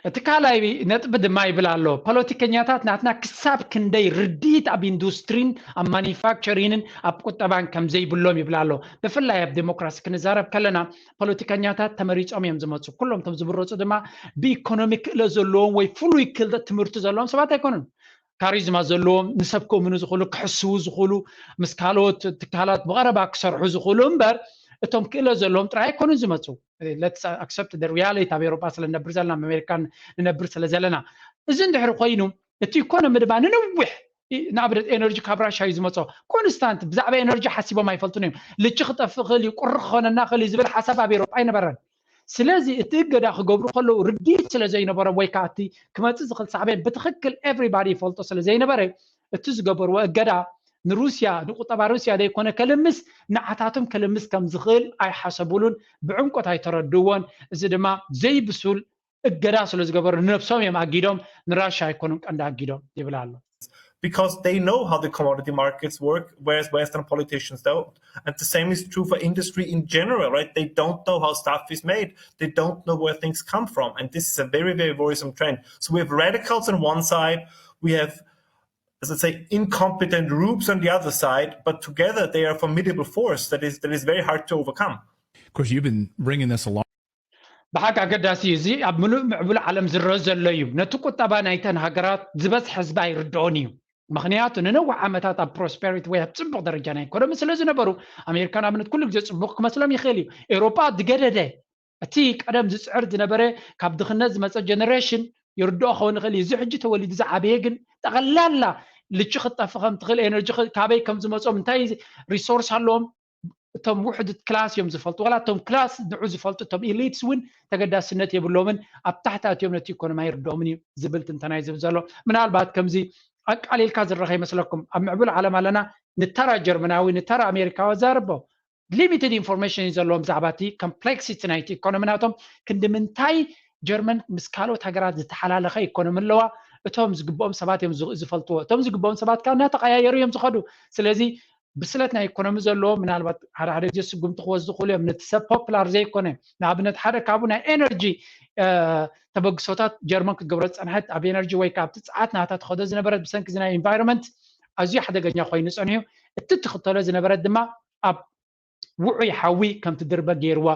እቲ ካልኣይ ነጥቢ ድማ ይብል ኣሎ፣ ፖለቲከኛታት ናትና ክሳብ ክንደይ ርድኢት ኣብ ኢንዱስትሪን ኣብ ማኒፋክቸሪንን ኣብ ቁጠባን ከም ዘይብሎም ይብል ኣሎ። ብፍላይ ኣብ ዴሞክራሲ ክንዛረብ ከለና፣ ፖለቲከኛታት ተመሪጾም እዮም ዝመፁ። ኩሎም እቶም ዝምረፁ ድማ ብኢኮኖሚ ክእለት ዘለዎም ወይ ፍሉይ ክእለት ትምህርቲ ዘለዎም ሰባት ኣይኮኑን። ካሪዝማ ዘለዎም፣ ንሰብ ክእምኑ ዝኽእሉ፣ ክሕስዉ ዝኽእሉ፣ ምስ ካልኦት ትካላት ብቐረባ ክሰርሑ ዝኽእሉ እምበር፣ እቶም ክእለት ዘለዎም ጥራይ ኣይኮኑን ዝመፁ። Let's accept the reality። ኣብ ኤውሮጳ ስለ ንነብር ዘለና፣ ኣብ ኣሜሪካ ንነብር ስለ ዘለና፣ እዚ እንድሕሪ ኮይኑ፣ እቲ ኢኮኖሚ ድማ ንነዊሕ፣ ንኣብነት ኤነርጂ ካብ ራሻ እዩ ዝመፆ። ኮንስታንት ብዛዕባ ኤነርጂ ሓሲቦም ኣይፈልጡን እዮም። ልቺ ክጠፍእ ክእል እዩ፣ ቁሪ ክኾነና ክእል እዩ ዝብል ሓሳብ ኣብ ኤውሮጳ ኣይነበረን። ስለዚ እቲ እገዳ ክገብሩ ከለዉ ርድኢት ስለ ዘይነበሮም ወይ ከዓ እቲ ክመፅእ ዝኽእል ሳዕቤን ብትኽክል everybody ይፈልጦ ስለ ዘይነበረ፣ እቲ ዝገበርዎ እገዳ ንሩስያ፣ ንቁጠባ ሩስያ ዘይኮነ ከልምስ፣ ንዓታቶም ከልምስ ከም ዝኽእል ኣይሓሰቡሉን፣ ብዕምቆት ኣይተረድእዎን። እዚ ድማ ዘይብሱል እገዳ ስለ ዝገበሩ ንነብሶም እዮም ኣጊዶም፣ ንራሻ ኣይኮኑን ቀንዲ ኣጊዶም ይብል ኣሎ። Because they know how the commodity markets work, whereas Western politicians don't. And the same is true for industry in general, right? They don't know how stuff is made. They don't know where things come from. And this is a very, very worrisome trend. So we have radicals on one side, we have, as I say, incompetent rubes on the other side, but together they are a formidable force that is, that is very hard to overcome. Of course, you've been bringing this along. ብሓቂ ኣገዳሲ እዩ። እዚ ኣብ ምሉእ ምዕቡል ዓለም ዝረአ ዘሎ እዩ። ነቲ ቁጠባ ናይተን ሃገራት ዝበዝሐ ህዝቢ ኣይርድኦን እዩ። ምኽንያቱ ንነዊሕ ዓመታት ኣብ ፕሮስፐሪቲ ወይ ኣብ ፅቡቕ ደረጃ ናይ ኢኮኖሚ ስለ ዝነበሩ፣ ኣሜሪካ ንኣብነት ኩሉ ግዜ ፅቡቕ ክመስሎም ይኽእል እዩ። ኤውሮጳ ዝገደደ፣ እቲ ቀደም ዝፅዕር ዝነበረ ካብ ድኽነት ዝመፀ ጀነሬሽን ይርድኦ ክኸውን ይኽእል እዩ። እዚ ሕጂ ተወሊዱ ዝዓበየ ግን ጠቕላላ ልቺ ክትጠፍእ ከም ትኽእል፣ ኤነርጂ ካበይ ከም ዝመፆም፣ እንታይ ሪሶርስ ኣለዎም፣ እቶም ውሕድ ክላስ እዮም ዝፈልጡ። ዋላ እቶም ክላስ ንዑ ዝፈልጡ፣ እቶም ኢሊትስ እውን ተገዳስነት የብሎምን፣ ኣብ ታሕቲ ኣትዮም ነቲ ኢኮኖሚ ኣይርድኦምን እዩ ዝብል ትንተና እዩ ዝብል ዘሎ። ምናልባት ከምዚ ኣቃሊልካ ዝረኸ ይመስለኩም፣ ኣብ ምዕቡል ዓለም ኣለና፣ ንተራ ጀርመናዊ፣ ንተራ ኣሜሪካዊ ኣዛርቦ ሊሚትድ ኢንፎርሜሽን እዩ ዘለዎም ብዛዕባ እቲ ኮምፕሌክሲቲ ናይቲ ኢኮኖሚ ናቶም። ክንዲ ምንታይ ጀርመን ምስ ካልኦት ሃገራት ዝተሓላለኸ ኢኮኖሚ ኣለዋ? እቶም ዝግብኦም ሰባት እዮም ዝ- ዝፈልጥዎ። እቶም ዝግብኦም ሰባት ካብ እናተቐያየሩ እዮም ዝኸዱ። ስለዚ ብስለት ናይ ኢኮኖሚ ዘለዎ፣ ምናልባት ሓደ ሓደ ግዜ ስጉምቲ ክወስዱ ክኽእሉ እዮም፣ ነቲ ሰብ ፖፕላር ዘይኮነ። ንኣብነት ሓደ ካብኡ ናይ ኤነርጂ ተበግሶታት ጀርመን ክትገብሮ ዝፀንሐት፣ ኣብ ኤነርጂ ወይ ከዓ ኣብቲ ፀዓት ናታ ትኸዶ ዝነበረት ብሰንኪ እዚ ናይ ኢንቫይሮንመንት ኣዝዩ ሓደገኛ ኮይኑ ፀኒሑ። እቲ ትኽተሎ ዝነበረት ድማ ኣብ ውዑይ ሓዊ ከም ትድርበ ገይርዋ።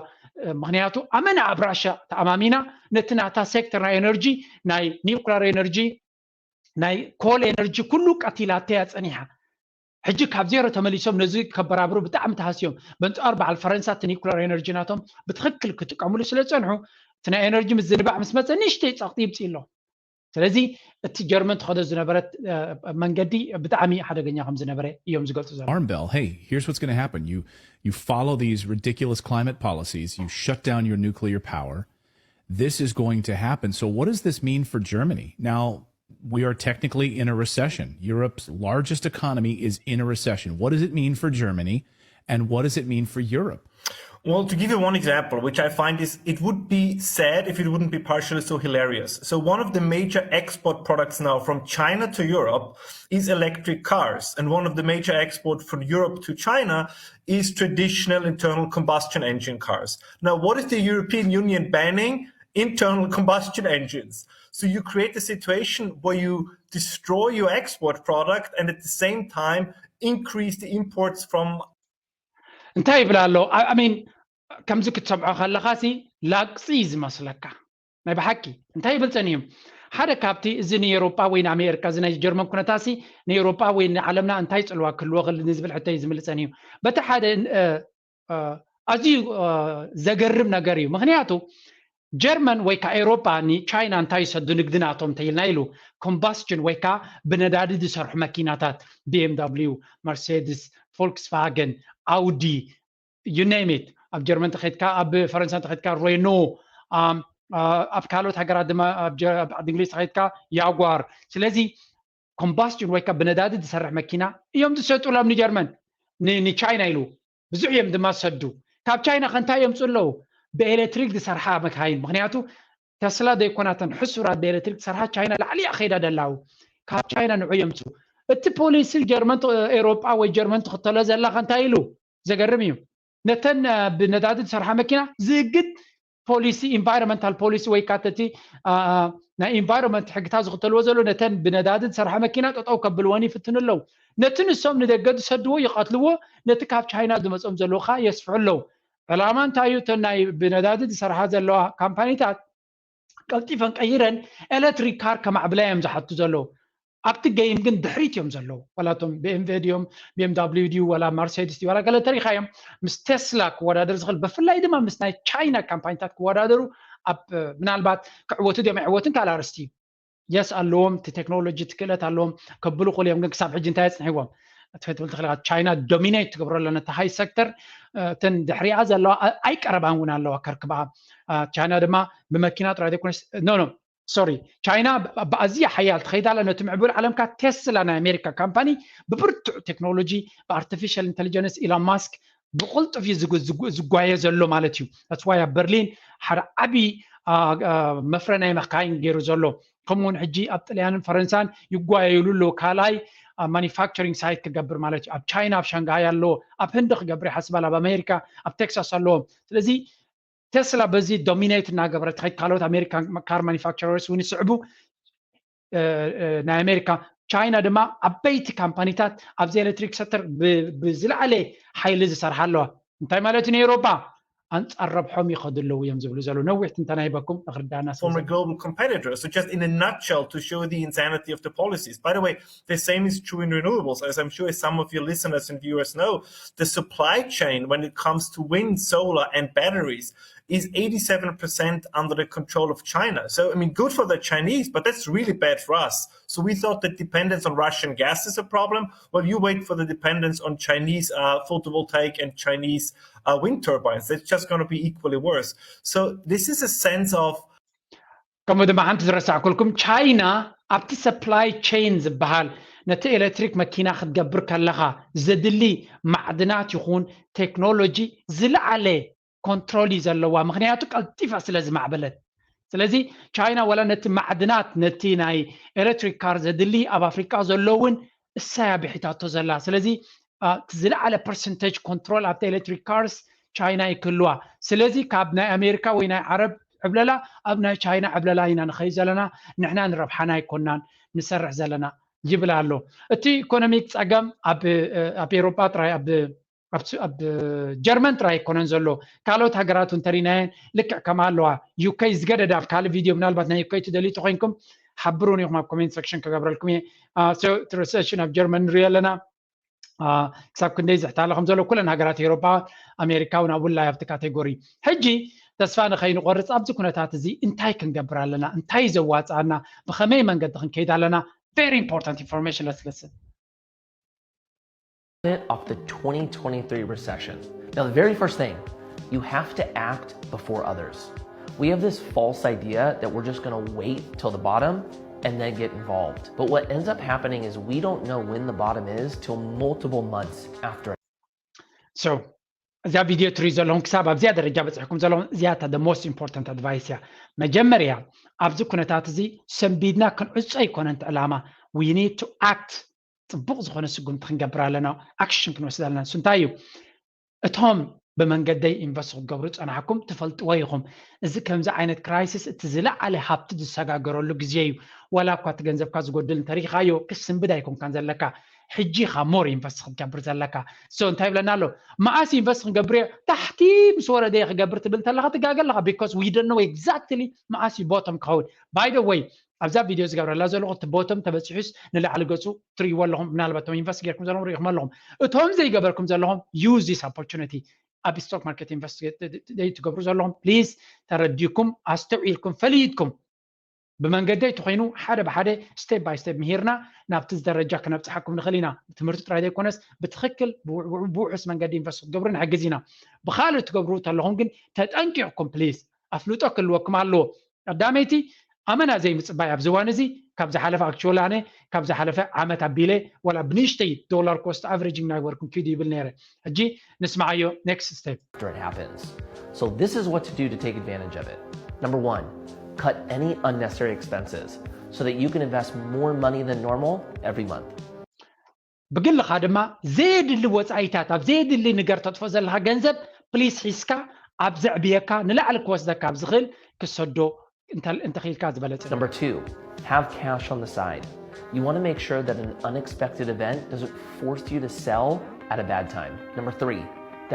ምኽንያቱ ኣመና ኣብ ራሻ ተኣማሚና ነቲ ናታ ሴክተር ናይ ኤነርጂ፣ ናይ ኒውክለር ኤነርጂ፣ ናይ ኮል ኤነርጂ ኩሉ ቀቲላተያ ፀኒሓ። ሕጂ ካብ ዜሮ ተመሊሶም ነዚ ከበራብሩ ብጣዕሚ ተሃስዮም። በንፃሩ በዓል ፈረንሳ እቲ ኒውክለር ኤነርጂ ናቶም ብትኽክል ክጥቀምሉ ስለ ዝፀንሑ፣ እቲ ናይ ኤነርጂ ምዝንባዕ ምስ መፀ ንእሽተይ ፀቕጢ ይምፅእ ኣሎ። ስለዚ እቲ ጀርመን ትኸዶ ዝነበረት መንገዲ ብጣዕሚ ሓደገኛ ከም ዝነበረ እዮም ዝገልፁ ዘሎ። Alarm bell. Hey, here's what's going to happen. You you follow these ridiculous climate policies. You shut down your nuclear power. This is going to happen. So what does this mean for Germany? Now we are technically in a recession. Europe's largest economy is in a recession. What does it mean for Germany? And what does it mean for Europe? Well, to give you one example, which I find is, it would be sad if it wouldn't be partially so hilarious. So one of the major export products now from China to Europe is electric cars. And one of the major exports from Europe to China is traditional internal combustion engine cars. Now, what is the European Union banning? Internal combustion engines. So you create a situation where you destroy your export product and at the same time increase the imports from እንታይ ይብል ኣሎ? I mean፣ ከምዚ ክትሰምዖ ከለኻ ሲ ላግፂ እዩ ዝመስለካ። ናይ ብሓቂ እንታይ ይብል ፀኒሑ? ሓደ ካብቲ እዚ ንኤውሮጳ ወይ ንኣሜሪካ፣ እዚ ናይ ጀርመን ኩነታሲ ንኤውሮጳ ወይ ንዓለምና እንታይ ፅልዋ ክህልዎ ክእል ንዝብል ሕቶ እዩ ዝምልስ ፀኒሑ። በቲ ሓደ ኣዝዩ ዘገርም ነገር እዩ። ምክንያቱ ጀርመን ወይ ከዓ ኤውሮጳ ንቻይና እንታይ ይሰዱ ንግዲ ናቶም እንተኢልና ኢሉ፣ ኮምባስችን ወይ ከዓ ብነዳዲ ዝሰርሑ መኪናታት፣ ቢ ኤም ደብሊው፣ መርሴድስ፣ ፎልክስቫገን፣ ኣውዲ፣ you name it። ኣብ ጀርመን ተኸድካ፣ ኣብ ፈረንሳ ተኸድካ፣ ሬኖ፣ ኣብ ካልኦት ሃገራት ድማ ኣብ ዓዲ እንግሊዝ ተኸይድካ ያጓር። ስለዚ ኮምባስሽን ወይ ከዓ ብነዳዲ ዝሰርሕ መኪና እዮም ዝሰጡሎም ንጀርመን ንቻይና ኢሉ ብዙሕ እዮም ድማ ዝሰዱ። ካብ ቻይና ከንታይ የምፁ ኣለዉ? ብኤሌክትሪክ ዝሰርሓ መካይን። ምክንያቱ ተስላ ዘይኮናተን ሕሱራት ብኤሌክትሪክ ዝሰርሓ ቻይና ላዕሊ እያ ከይዳ ደላው። ካብ ቻይና ንዑ የምፁ። እቲ ፖሊሲ ጀርመን ኤሮጳ ወይ ጀርመን ትኽተሎ ዘላ ከንታይ ኢሉ? ዘገርም እዩ። ነተን ብነዳዲ ዝሰርሓ መኪና ዝእግድ ፖሊሲ፣ ኢንቫይሮንመንታል ፖሊሲ ወይ ካተቲ ናይ ኢንቫይሮንመንት ሕግታት ዝኽተልዎ ዘሎ ነተን ብነዳዲ ዝሰርሓ መኪና ጠጠው ከብልወን ይፍትኑ ኣለዉ። ነቲ ንሶም ንደገ ዝሰድዎ ይቐትልዎ፣ ነቲ ካብ ቻይና ዝመፅኦም ዘለዉ ከዓ የስፍሑ ኣለዉ። ዕላማ እንታይ እዩ? እተን ናይ ብነዳዲ ዝሰርሓ ዘለዋ ካምፓኒታት ቀልጢፈን ቀይረን ኤሌክትሪክ ካር ከማዕብላ እዮም ዝሓቱ ዘለዉ። ኣብቲ ገይም ግን ድሕሪት እዮም ዘለዉ። ዋላ እቶም ቢኤምቬ ድዮም፣ ቢኤምዳብሊዩ ድዩ፣ ዋላ ማርሴዲስ ድዩ፣ ዋላ ገለ ተሪኻዮም ምስ ቴስላ ክወዳደር ዝኽእል፣ ብፍላይ ድማ ምስ ናይ ቻይና ካምፓኒታት ክወዳደሩ ኣብ ምናልባት ክዕወቱ ድዮም ኣይዕወቱን ካልእ ኣርእስቲ እዩ። የስ ኣለዎም፣ እቲ ቴክኖሎጂ እቲ ክእለት ኣለዎም፣ ከብሉ ክእሉ እዮም። ግን ክሳብ ሕጂ እንታይ ኣፅንሕዎም? ትብል ትኽእል ቻይና ዶሚኔት ትገብሮ ኣለና እቲ ሃይ ሴክተር። እተን ድሕሪኣ ዘለዋ ኣይቀረባን እውን ኣለዋ ከርክብኣ። ቻይና ድማ ብመኪና ጥራይ ዘይኮነስ ኖ ኖ ሶሪ ቻይና ብኣዝያ ሓያል ትኸይድ ኣላ። ነቲ ምዕቡል ዓለምካ ቴስላ ናይ ኣሜሪካ ካምፓኒ ብብርቱዕ ቴክኖሎጂ ብኣርቲፊሻል ኢንቴሊጀንስ ኢሎን ማስክ ብቕልጡፍ እዩ ዝጓየ ዘሎ ማለት እዩ። ታትስዋይ ኣብ በርሊን ሓደ ዓብዪ መፍረ ናይ መካይን ገይሩ ዘሎ። ከምኡውን ሕጂ ኣብ ጥልያንን ፈረንሳን ይጓየሉ ኣለዉ። ካልኣይ ማኒፋክቸሪንግ ሳይት ክገብር ማለት እዩ። ኣብ ቻይና ኣብ ሻንግሃይ ኣለዎ። ኣብ ህንዲ ክገብር ይሓስባል። ኣብ ኣሜሪካ ኣብ ቴክሳስ ኣለዎም። ስለዚ ቴስላ በዚ ዶሚኔት እናገበረ ትኸይድ። ካልኦት ኣሜሪካን ካር ማኒፋክቸረርስ እውን ይስዕቡ። ናይ ኣሜሪካ ቻይና ድማ ዓበይቲ ካምፓኒታት ኣብዚ ኤሌክትሪክ ሰክተር ብዝለዓለ ሓይሊ ዝሰርሓ ኣለዋ። እንታይ ማለት እዩ? ንኤውሮጳ ኣንጻር ረብሖም ይኸዱ ኣለዉ እዮም ዝብሉ ዘለዉ። ነዊሕ ትንተና ሂበኩም ንክርዳና ስለ former global competitors. So just in a nutshell, to show the insanity of the policies. By the way, the same is true in renewables. As I'm sure some of your listeners and viewers know, the supply chain when it comes to wind, solar, and batteries is eighty-seven percent under the control of China. So, I mean, good for the Chinese, but that's really bad for us. So we thought that dependence on Russian gas is a problem. Well, you wait for the dependence on Chinese uh, photovoltaic and Chinese uh, wind turbines. That's just going to be equally worse. So this is a sense of ከምኡ ድማ ሓንቲ ዝረሳዕኩልኩም፣ ቻይና ኣብቲ ሰፕላይ ቼን ዝበሃል ነቲ ኤሌክትሪክ መኪና ክትገብር ከለኻ ዘድሊ ማዕድናት ይኹን ቴክኖሎጂ ዝለዓለ ኮንትሮል እዩ ዘለዋ፣ ምክንያቱ ቀልጢፋ ስለ ዝማዕበለት። ስለዚ ቻይና ዋላ ነቲ ማዕድናት ነቲ ናይ ኤሌክትሪክ ካር ዘድሊ ኣብ ኣፍሪቃ ዘሎ እውን እሳያ ብሒታቶ ዘላ። ስለዚ ዝለዓለ ፐርሰንቴጅ ኮንትሮል ኣብቲ ኤሌክትሪክ ካርስ ቻይና ይክህልዋ። ስለዚ ካብ ናይ ኣሜሪካ ወይ ናይ ዓረብ ዕብለላ ኣብ ናይ ቻይና ዕብለላ ኢና ንኸይድ ዘለና፣ ንሕና ንረብሓና ኣይኮናን ንሰርሕ ዘለና ይብል ኣሎ። እቲ ኢኮኖሚክ ፀገም ኣብ ኤሮጳ ጥራይ ኣብ ጀርመን ጥራይ ኣይኮነን ዘሎ፣ ካልኦት ሃገራት እውን ተሪናየን ልክዕ ከምኣ ኣለዋ። ዩኬ ዝገደደ ኣብ ካልእ ቪድዮ ምናልባት ናይ ዩኬ ትደልዩ ተኮይንኩም ሓብሩን ኢኹም ኣብ ኮሜንት ሴክሽን ክገብረልኩም እየ። እቲ ረሰሽን ኣብ ጀርመን ንሪኦ ኣለና። ክሳብ ክንደይ ዝሕታለ ከም ዘሎ ኩለን ሃገራት ኤውሮጳ ኣሜሪካ እውን ኣብኡ ኣብቲ ካቴጎሪ። ሕጂ ተስፋ ንኸይንቆርፅ ኣብዚ ኩነታት እዚ እንታይ ክንገብር ኣለና? እንታይ ዘዋፅኣና? ብኸመይ መንገዲ ክንከይድ ኣለና? Very important information. Let's listen. Of the twenty twenty-three recession. Now, the very first thing, you have to act before others. We have this false idea that we're just going to wait till the bottom and then get involved. But what ends up happening is we don't know when the bottom is till multiple months after. So እዚኣ ቪድዮ ትሪኡ ዘለኹም ክሳብ ኣብዚኣ ደረጃ በፅሕኩም ዘለኹም እዚኣ እታ the most important advice እያ። መጀመርያ ኣብዚ ኩነታት እዚ ሰንቢድና ክንዕጾ ኣይኮነን እቲ ዕላማ። We need to act። ፅቡቕ ዝኾነ ስጉምቲ ክንገብር ኣለና፣ ኣክሽን ክንወስድ ኣለና። እሱ እንታይ እዩ? እቶም ብመንገደይ ኢንቨስት ክትገብሩ ዝፀናሕኩም ትፈልጥዎ ኢኹም። እዚ ከምዚ ዓይነት ክራይሲስ እቲ ዝለዓለ ሃብቲ ዝሰጋገረሉ ግዜ እዩ። ዋላ እኳ እቲ ገንዘብካ ዝጎድል እንተሪኢኻዮ ክስንብድ ኣይኮንካን ዘለካ። ሕጂ ኢኻ ሞር ኢንቨስት ክትገብር ዘለካ። ሶ እንታይ ይብለና ኣሎ? መዓስ ኢንቨስት ክንገብር እየ? ታሕቲ ምስ ወረደ እየ ክገብር ትብል እንተለኻ ትጋገ ኣለኻ። Because we don't know exactly መዓስ እዩ ቦቶም ክኸውን። By the way ኣብዛ ቪድዮ ዝገብረላ ዘለኹ እቲ ቦቶም ተበፂሑስ ንላዕሊ ገፁ ትርእይዎ ኣለኹም። ምናልባት እቶም ኢንቨስት ጌርኩም ዘለኹም ርኢኹም ኣለኹም። እቶም ዘይገበርኩም ዘለኹም use this opportunity ኣብ ስቶክ ማርኬት ኢንቨስት ዘይትገብሩ ዘለኹም ፕሊዝ ተረዲኩም ኣስተውዒልኩም ፈሊጥኩም ብመንገደይ ተኮይኑ ሓደ ብሓደ ስቴፕ ባይ ስቴፕ ምሂርና ናብቲ ደረጃ ክነብፅሓኩም ንኽእል ኢና። ትምህርቲ ጥራይ ዘይኮነስ ብትኽክል ብውሑስ መንገዲ ኢንቨስት ክትገብሩ ንሕግዝ ኢና። ብካልእ ትገብሩ ተለኹም ግን ተጠንቂቕኩም ፕሊዝ ኣፍልጦ ክህልወኩም ኣለዎ። ቀዳመይቲ ኣመና ዘይምፅባይ ኣብዚ እዋን እዚ ካብ ዝሓለፈ actually ኣነ ካብ ዝሓለፈ ዓመት ኣቢለ ዋላ ብንእሽተይ ዶላር cost averaging ናይበርኩም ኪዱ ይብል ነይረ። ሕጂ ንስማዓዮ next step. After it happens. So this is what to do to take advantage of it. Number one, cut any unnecessary expenses so that you can invest more money than normal every month. ብግልኻ ድማ ዘየድሊ ወፃኢታት ኣብ ዘየድሊ ነገር ተጥፎ ዘለካ ገንዘብ please ሒዝካ ኣብ ዘዕብየካ ንላዕሊ ክወስደካ ኣብ ዝኽእል ክሰዶ እንተ- እንተኽኢልካ ዝበለፀ። Number two, have cash on the side. You want to make sure that an unexpected event doesn't force you to sell at a bad time. Number three,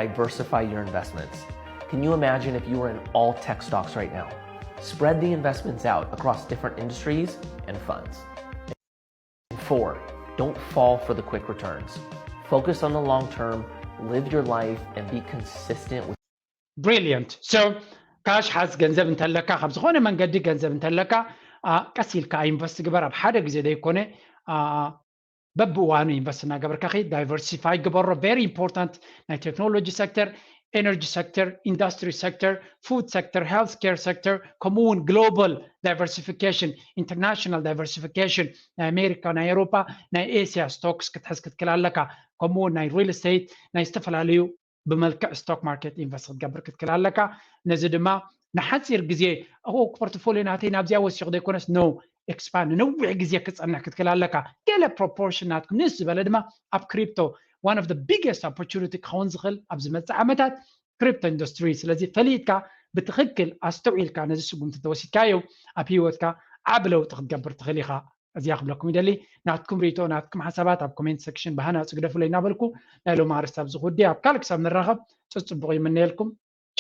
diversify your investments. Can you imagine if you were in all tech stocks right now? Spread the investments out across different industries and funds. And four, don't fall for the quick returns. Focus on the long term, live your life, and be consistent with Brilliant. So cash ሓዝ ገንዘብ እንተለካ ካብ ዝኾነ መንገዲ ገንዘብ እንተለካ ቀስ ኢልካ invest ግበር። ኣብ ሓደ ግዜ ዘይኮነ በብእዋኑ invest እናገበርካ ኸይድ። Diversify ግበሮ። Very important። ናይ technology sector፣ energy sector፣ industry sector፣ food sector፣ health care sector፣ ከምኡ እውን global diversification፣ international diversification፣ ናይ ኣሜሪካ፣ ናይ ኤውሮፓ፣ ናይ ኤስያ stocks ክትሕዝ ክትክል ኣለካ። ከምኡ እውን ናይ real estate፣ ናይ ዝተፈላለዩ ብመልክዕ stock market invest ክትገብር ክትክል ኣለካ። ነዚ ድማ ንሓፂር ግዜ ኦ portfolio ናተይ ናብዚኣ ወሲኹ ዘይኮነስ no፣ expand ንነዊሕ ግዜ ክፀንሕ ክትክል ኣለካ። ገለ proportion ናትኩም ንእስ ዝበለ ድማ ኣብ crypto፣ one of the biggest opportunity ክኸውን ዝኽእል ኣብ ዝመፅእ ዓመታት crypto industry። ስለዚ ፈሊጥካ ብትኽክል ኣስተውዒልካ ነዚ ስጉምቲ እንተወሲድካዮ ኣብ ህይወትካ ዓቢ ለውጢ ክትገብር ትኽእል ኢኻ። እዚኣ ክብለኩም ይደሊ። ናትኩም ርእይቶ ናትኩም ሓሳባት ኣብ comment section ብሃናፂ ግደፉለይ እናበልኩ ናይ ሎሚ ኣርእስቲ ኣብዚ ክውዲ። ኣብ ካልእ ክሳብ ንራኸብ ፅፅቡቕ ይምነየልኩም።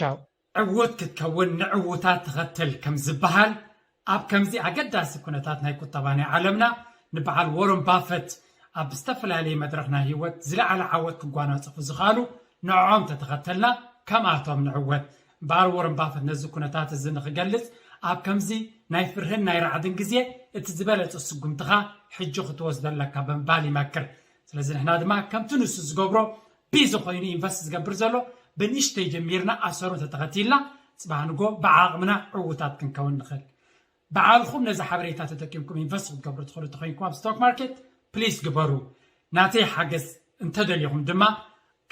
ቻው። ዕዉት ክትከውን ንዕዉታት ተኸተል ከም ዝበሃል ኣብ ከምዚ ኣገዳሲ ኩነታት ናይ ቁጠባ ናይ ዓለምና ንበዓል ወረን ባፈት ኣብ ዝተፈላለየ መድረኽ ናይ ህይወት ዝለዓለ ዓወት ክጓናፀፉ ዝኽኣሉ ንዕዖም ተተኸተልና ከምኣቶም ንዕወት። በዓል ወረን ባፈት ነዚ ኩነታት እዚ ንክገልፅ ኣብ ከምዚ ናይ ፍርህን ናይ ራዕድን ግዜ እቲ ዝበለፀ ስጉምትኻ ሕጂ ክትወስዶ ኣለካ ብምባል ይመክር። ስለዚ ንሕና ድማ ከምቲ ንሱ ዝገብሮ ቢዚ ኮይኑ ኢንቨስት ዝገብር ዘሎ ብንእሽተይ ጀሚርና ኣሰሩ እንተተኸቲልና ፅባሕ ንጎ ብዓቕምና ዕዉታት ክንከውን ንኽእል። በዓልኹም ነዚ ሓበሬታ ተጠቂምኩም ኢንቨስት ክትገብሩ ትኽእሉ እንተኮይንኩም ኣብ ስቶክ ማርኬት ፕሊስ ግበሩ። ናተይ ሓገዝ እንተደሊኹም ድማ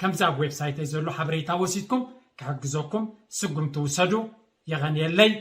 ከምዚ ኣብ ዌብሳይተይ ዘሎ ሓበሬታ ወሲድኩም ክሕግዘኩም ስጉምቲ ውሰዱ። የቐንየለይ።